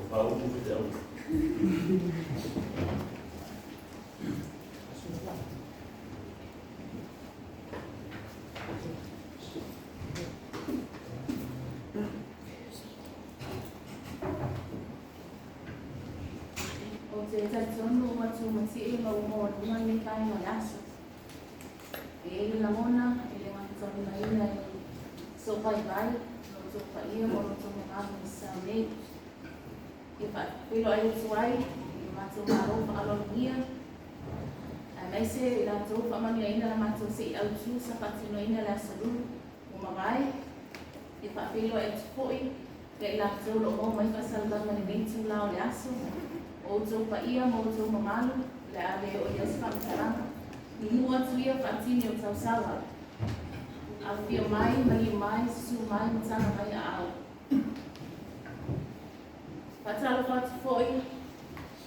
Faauu feau. Ou te talitonu ua tumatie ma ua maualuga lenei vaega o le aso. E i ai le lagona e le gafataulimaina i sou vaivai, lo outou paia ma lo outou mamalu i sao nei. E faafeiloai atu ai i lo matou Malo faaaloalogia, aemaise i latou faamanuiaina la matou se'i autu sa faatinoina le Aso Lulu ua mavae. E faafeiloai atu foi ia i latou o lo o maua mai faasalalauga i lenei itula o le aso, o outou paia ma outou mamalu, o le a le oo i ai se faamatalaga. Nunuu atu ia faatini o tausaga. Afifio mai, maliu mai, susu mai ma taga mai aao. Faatalofa atu foi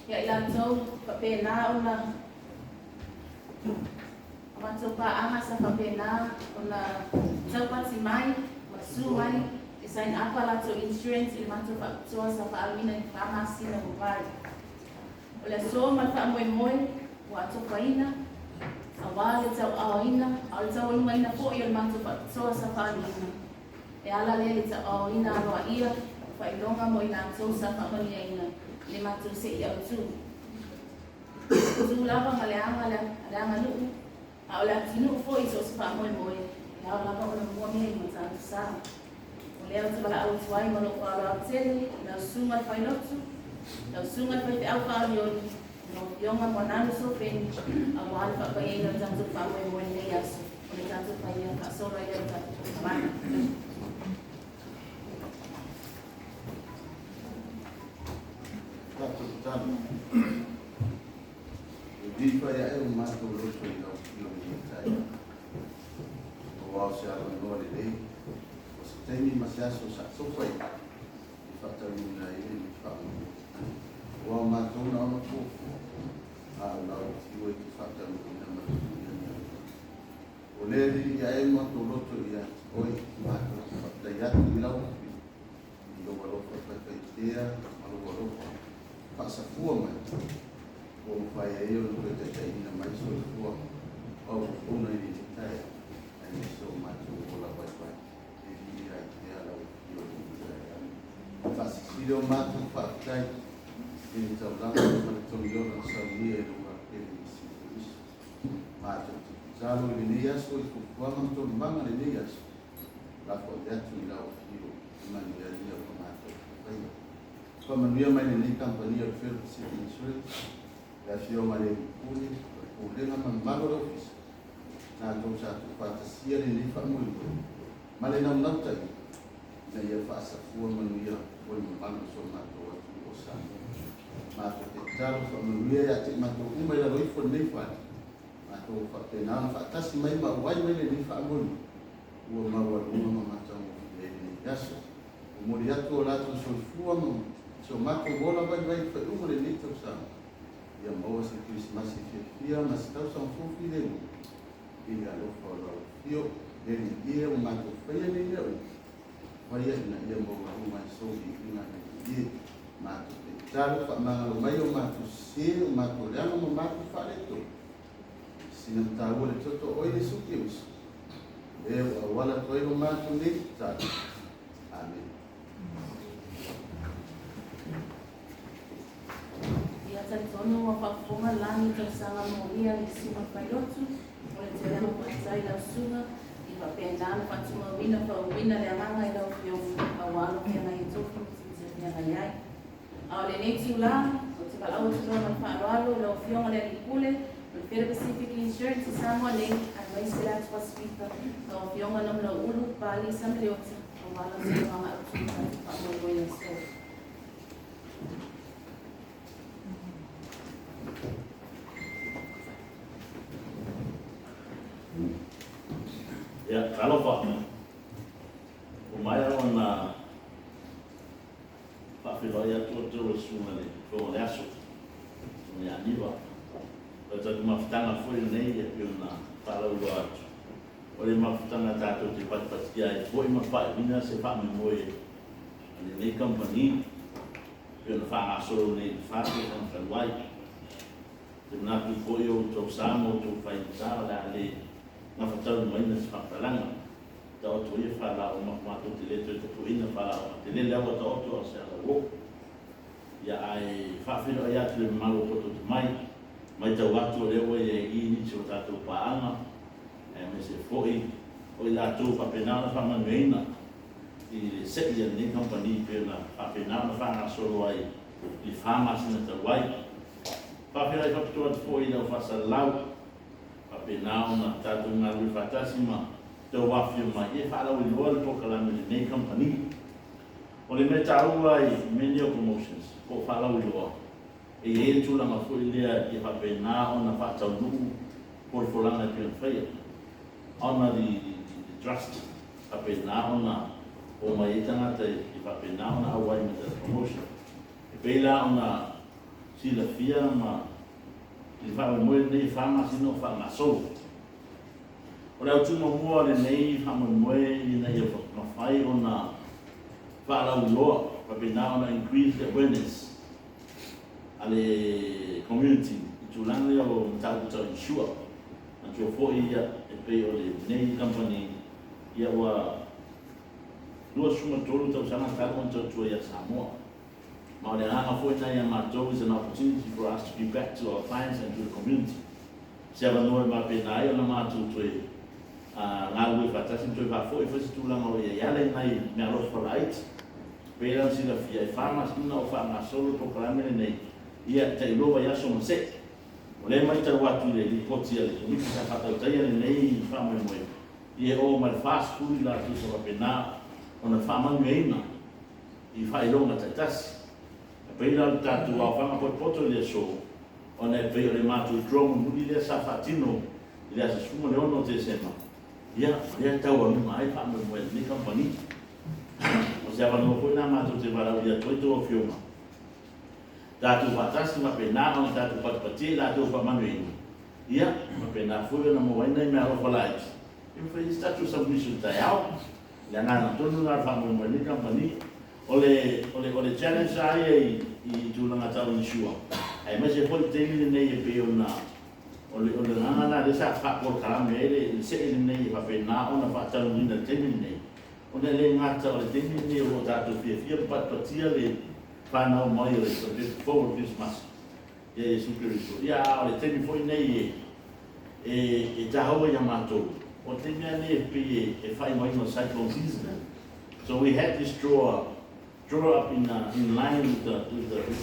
ia i latou faapena ona matou paaga sa faapena ona taupati mai ma susu mai e sign up a latou insurance i le matou faapitoa sa faaaluina i le 4 masina ua mavae. O le aso ma le faamoemoe ua atofaina aua le tauaaoina a o le taualumaina foi o le matou faapitoa sa faaaluina. E ala lea i le tauaaoina aloaia o faailoga mo i latou sa faamanuiaina i le matou se'i autu. Tu lava ma le aga le aganuu, a o le atunuu foi i so o se faamoemoe, e ao lava ona mua mea i Matautu-sa. O lea ou te valaau atu ai ma lou faaaloalo tele i lau susuga i le Failotu, lau susuga i le Faifeau Faaolioli, lau Afioga Moananu Sofeni, aua le faapaiaina o le tatou faamoemoe i lenei aso, o le tatou paia faasolo ai lea o le tatou polokalame. Tatou tatalo. E lilifa ia e o matou loto i lau Afioga i lenei taeao. Aua o se avanoa lelei, o se taimi ma se aso sa tofa i e faataunuuina ai lenei faamoemoe. Aua o matou na ona fuafua, a o lau Afio e te faataunuuina ma tuuina mea uma. O lea e lili ae matou loto ia te oe, matou te faafetai atu i lau Afio i lou alofa faifaitea ma lou alofa faasafua mai ua mafai ai ona toe taitaiina mai soifua o au auauna i lenei taeao, aemaise o matou ola vaivai e viia ai pea lau Afio i lenei taeao. Faasilisili o matou faafetai i le taulaga ma le togiola na saunia e lou Alupele Iesu Keriso. Matou te tatalo i lenei aso i fuafuaga ma taualumaga o lenei aso, lafo atu i lau Afio e manuia ai mea uma matou te faia. Faamanuia mai lenei kamupani o le Fair Pacific Insurance, le Afioga i le Alii Pule, o le Pulega ma le mamalu o le Ofisa, latou sa tuufaatasia lenei faamoemoe ma le naunautaiga ina ia faasafua manuia o le mamalu o so matou atunuu o Samoa. Matou te tatalo faamanuia ia te i matou uma i lalo ifo o lenei fale, matou faapena ona faatasi mai ma auai mai lenei faamoemoe ua maualuga ma matagofie ai lenei aso. Momoli atu o latou soifua ma si o matou ola vaivai i le faaiuga o lenei tausaga, ia maua se Kerisimasi fiafia ma se tausaga fou filemu i le alofa o lau Afio. Le Alii e, ua matou faia nei mea uma, faia ina ia maualuga ai sou viiga le Alii e. Matou te tatalo, faamagalo mai o matou sese, o matou leaga ma matou faaletonu. Sina mataua le toto o Iesu Keriso, lea ua auala atu ai lo matou nei tatalo. Amene. Ia talitonu ua faafofoga le lagi i tausaga molia i le susuga i le Failotu o le toeaga faafetai i lau susuga i faapena ona faatumauina faauuina le agaga i lau Afioga aua lou feagai e tofi ma tiute feagai ai. A o lenei itula, ou te valaau atu loa ma le faaaloalo i lau Afioga le Alii Pule o le Federal Pacific Insurance i Samoa nei, aemaise le atu Pasifika, lau Afioga Namulauulu Papalii Sameleota, aua lau saunoaga autu i le tatou faamoemoe i le aso. Ia, talofa. Ua maea ona Faafeiloai atu outou e susuga i le Fofoga o le Aso, susuga ia Aniva. O le tatou mafutaga foi lenei e pei ona faalauiloa atu, o le mafutaga tatou te patipatia ai foi ma faaiuina se faamoemoe a lenei kamupani. pei ona faagasolo nei i le 4 tausaga talu ai. Ou te manatu foi o outou sa ma outou faigata o le a le gafataulimaina se faamatalaga. Taoto ia faalaau matou te le toe tapuaina faalaau tele lea ua taoto a o se alauo. Ia ae faafeiloai atu i le mamalu o potopoto mai, matau atu o lea ua i ai i i nisi o tatou paaga, aemaise foi o i latou faapena ona faamanuiaina i le se'i a lenei kamupani pei ona faapena ona faagasolo ai i le 4 masina talu ai. Faafeiloai faapitoa atu foi i le au faasalalau, faapena ona tatou galulue faatasi ma tauafio mai e faalauiloa le polokalame a lenei kamupani. O le mea taua i mea nei o promotions po o faalauiloa, e i ai le tulaga foi lea ia faapena ona faataunuu folafolaga e pei ona faia, ona the trust faapena ona omai ai tagata e faapena ona auai mai i promotion. E pei la ona silafia ma i le faamoemoe lenei e 4 masina o faagasolo. O le autu muamua o lenei faamoemoe ina ia mafai ona faalauiloa, faapena ona increase the awareness a le community i tulaga lea o mataupu tau insure. Manatua foi ia e pei o lenei company ia ua 23 tausaga talu ona tautua ia Samoa. Ma o le agaga foi lena ia matou is an opportunity for us to give back to our clients and to the community. Se avanoa e faapena ai ona matou toe galulue faatasi ma toe faafoi foi se tulaga o i ai e ala i nai meaalofa laiti. Pei la ona silafia, e 4 masina o faagasolo le polokalame lenei, ia tai 2 vaiaso ma se'i. O lea e matau atu i le lipoti a le Komiti sa faatautaia lenei faamoemoe, ia e oo mai le 40 i latou sa faapena ona faamanuiaina i faailoga taitasi. E pei la o le tatou aofaga potopoto i le aso, ona e pei o le matou draw mulimuli lea sa faatino i le aso 16 o Tesema, ia, o lea e taualuga ai le faamoemoe a lenei kamupani. O se avanoa foi lena matou te valaaulia atu ai tou afioga, tatou faatasi faapena ona tatou patipatia i latou faamanuiaina, ia, faapena foi ona maua ai nai meaalofa laiti e mafai ai se tatou samuisu i le taeao. O le agaga tonu lena o le faamoemoe a lenei kamupani. O le, o le, o le challenge lava ia i, i tulaga tau insure, aemaise foi le taimi lenei e pei ona, o le, o le agaga lena lea sa faapolokalame ai le, le see lenei e faapena ona faataunuuina i le taimi lenei, ona e le gata o le taimi lenei o lo o tatou fiafia ma patipatia le fanau mai o le, o le fou o le Kerisimasi, ia Iesu Keriso. Ia, a o le taimi foi lenei e, e, e taua ia matou, o le taimi lava lenei e pei e, e faaigoaina o le cyclone season. So we had this draw up in line with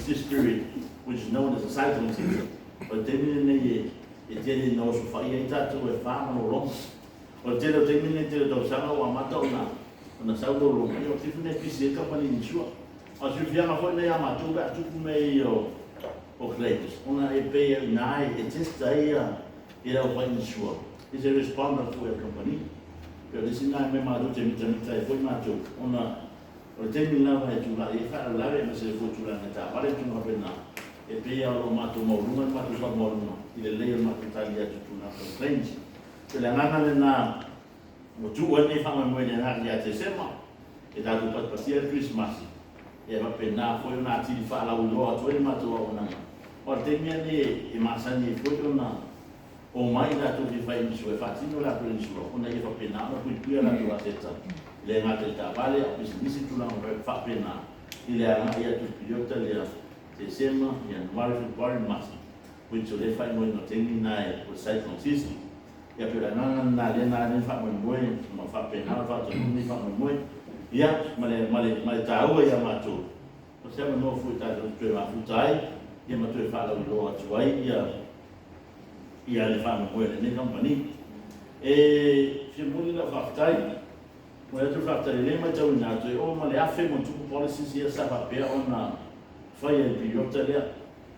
this period, which is known as the cyclone season. O le taimi lenei e, e tele ina osofai ai tatou e fa ma lologa. O le tele o taimi lenei, tele o tausaga ua amata ona, ona sau lologa, ia o le taimi lenei e pisi ai kamupani insure. O le fiafiaga foi lenei ia matou pe a tupu mea ia o, o claims, ona e pei e ina e test ai ia, ia le aufai insure, i se respond atu foi a le kamupani. Pei o le isi lena mea matou te mitamita ai foi matou, ona o le taimi lava e tulai ai faalavelave aemaise foi tulaga e taavale ma tulaga faapena, e pei lava o lo o matou maualuga le matou faamaualuga i le lelei o le matou tali atu i tulaga tau claims. O le agaga lena ua tuu ai lenei faamoemoe i le agai ia Tesema, e tatou patipatia ai le Kerisimasi, ia faapena foi ona atili faalauiloa atu ai le matou auaunaga. Aua o le taimi lava lenei e masani ai foi ona omai i latou fia fai insure e faatino latou insure ona ia faapena ona puipuia latou aseta, e le gata i taavale a o pisinisi ma tulaga faapena i le agai atu i le piliota lea Tesema, Ianuari, Fepuari, Mati, which o lea e faaigoaina o taimi na e o le cyclone season. Ia pei o le agaga lena lea na ala ai ona faamoemoe ma faapena ona faataunuu lenei faamoemoe. Ia ma le ma le ma le taua ia matou, o se avanoa foi tatou te toe mafuta ai ia ma toe faalauiloa atu ai ia ia le faamoemoe a lenei kamupani. E fia momoli lau faafetai, momoli atu le faafetai, o lea e matauina atu e oo ma le 1000+ policies ia sa faapea ona faia i le piriota lea.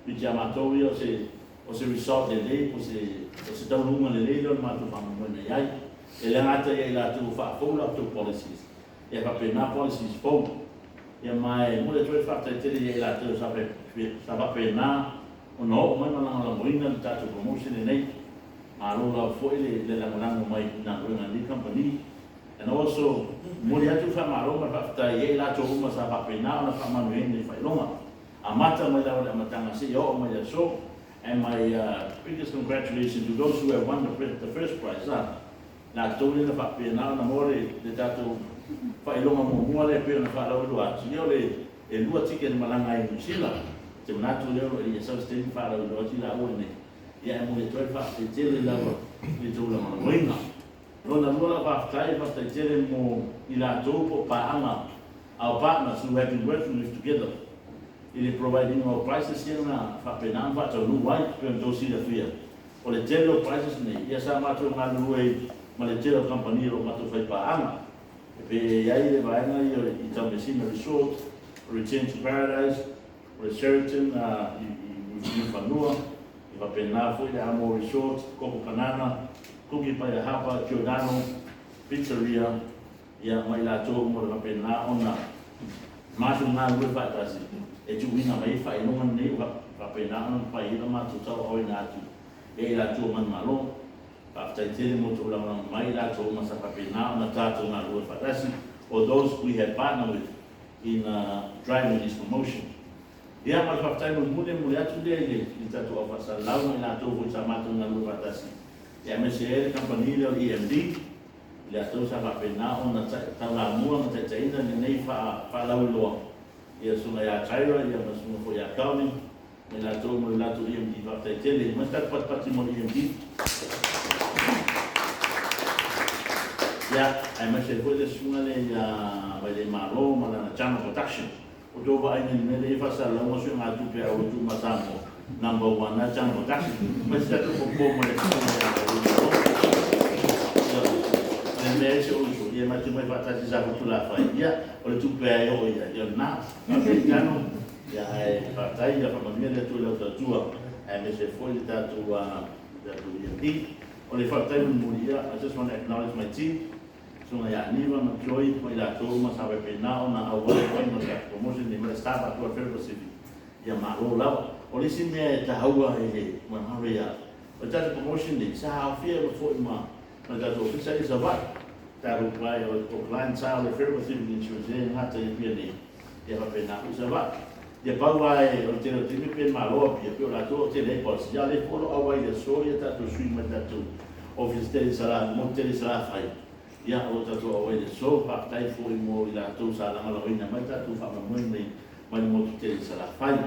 Which ia matou ia o se o se result lelei po o se taunuuga lelei lea o le matou faamoemoe na i ai. E le gata ia i latou ua faafou latou policies, ia faapena policies fou. Ia ma e momoli atu ai le faafetai tele ia i latou sa faapena ona oo mai ma lagolagoina le tatou promotion lenei. Malo lava foi le lagolago mai i galuega a lenei kamupani. And also, momoli atu le faamalo ma le faafetai ia i latou uma sa faapena ona faamanuiaina i faailoga. Amata mai lava i le amataga seia oo mai le aso. And my biggest congratulations to those who have won the first prize, latou lea na faapena ona maua le tatou faailoga muamua lea e pei ona faalauiloa atu, ia o le e lua tiketi malaga ai i Niu Sila. Ou te manatu lea o lo o i ai sau se taimi faalauiloa atu i laua nei. Ia ae momoli atu ai le faafetai tele lava i le tou lagolagoina. Lona lua lau faafetai, faafetai tele mo i latou po o paaga, our partners who have been working with together i le provide ina o prices ia na faapena ona faataunuu ai. E pei ona outou silafia, o le tele o prices nei, ia sa matou galulue ma le tele o kamupani o lo o matou faipaaga. E pei e i ai le vaega ia i Taumeasina Resort, o Return to Paradise, o le Sheraton i Mulifanua, e faapena foi le Amor Resort, Koko Panana, Cookie by Ahapa, Giordano Pizzeria, ia ma i latou uma o le faapena ona matou galulue faatasi e tuuina mai ai faailoga nei ua faapena ona mafai ai ona matou tauaaoina atu e i latou o manumalo. Faafetai tele mo tou lagolago mai i latou uma sa faapena ona tatou galulue faatasi, or those we have partnered with in driving this promotion. Ia, ma le faafetai mulimuli e momoli atu lea i le tatou au faasalalau ma i latou foi sa matou galulue faatasi, aemaise ai le kamupani lea o le EMD, i latou sa faapena ona taulamua ma taitaiina lenei faalauiloa, ia susuga ia Tyra, ia ma susuga foi ia Calvin, ma i latou ma le latou EMD. Faafetai tele. Mai se tatou patipati mo le EMD. Ia, aemaise ai foi le susuga lea ia Vaileimalo ma lana Channel Production. Ua outou vaai nei i le mea lea e i ai faasalalauga o suegatupe a ua tuu ma Samoa, number one lava Channel Production. Mai se tatou popo mo le susuga ia Vaileimalo. O le mea e se uso, ia matou omai faatasi sa Futulafai. Ia, o le tupe lava e oo i ai, ia o lena. Faafetai Channel. Ia, ae faafetai, ia faamanuia le Atua i lau tautua, aemaise foi le tatou EMD. O le faafetai mulimuli, ia, I just want to acknowledge my team, susuga ia Niva ma Joy ma i latou uma sa faapena ona auai le faiga o le tatou promotion nei ma le staff atoa o le Ferry Pacific. Ia malo lava. O le isi mea e taua i le mamalu ia, o le tatou promotion nei, sa aofia ai foi ma le tatou ofisa i Savaii. Tatou client, o client sa o le Ferry Pacific Insurance e le gata i Apia nei, ia faapena foi Savaii. Ia pau lava o le tele o taimi pe malo Apia, pei o latou o tele ai policy. Ia o lea foi o lo o auai i le aso ia tatou sui mai le tatou ofisa tele i Sala, motu tele i Salafai. Ia o lo o tatou auai i le aso. Faafetai foi mo i latou sa lagolagoina mai tatou faamoemoe nei mai le motu tele i Salafai.